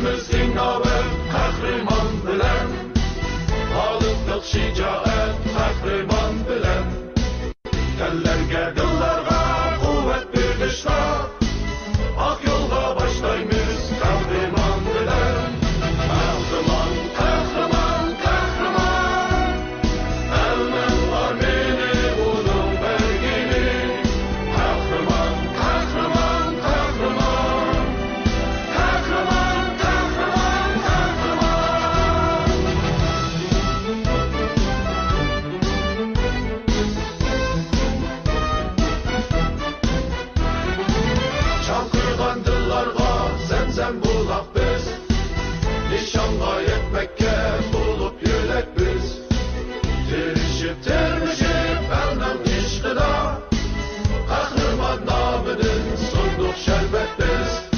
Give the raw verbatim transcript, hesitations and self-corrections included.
بىز ئىناۋەت قەھرىمان بىلەن، غالىبلىق شىجائەت قەھرىمان بىلەن. تەنلەرگە، دىللارغا قۇۋۋەت بېغىشلاپ، ئاق يولغا باشلايمىز قەھرىمان بىلەن. قەھرىمان، قەھرىمان، قەھرىمان، ئەلنىڭ ئارمىنى ئۇنىڭ بەرگىنى. قەھرىمان، قەھرىمان، قەھرىمان، قەھرىمان، قەھرىمان، قەھرىمان. چاقىرغان دىللارغا زەمزەم بۇلاق بىز، نىشانغا يەتمەككە بولۇپ يۆلەك بىز. تىرىشىپ، تىرمىشىپ ئەلنىڭ ئىشقىدا، قەھرىمان نامىدىن سۇندۇق شەربەت بىز.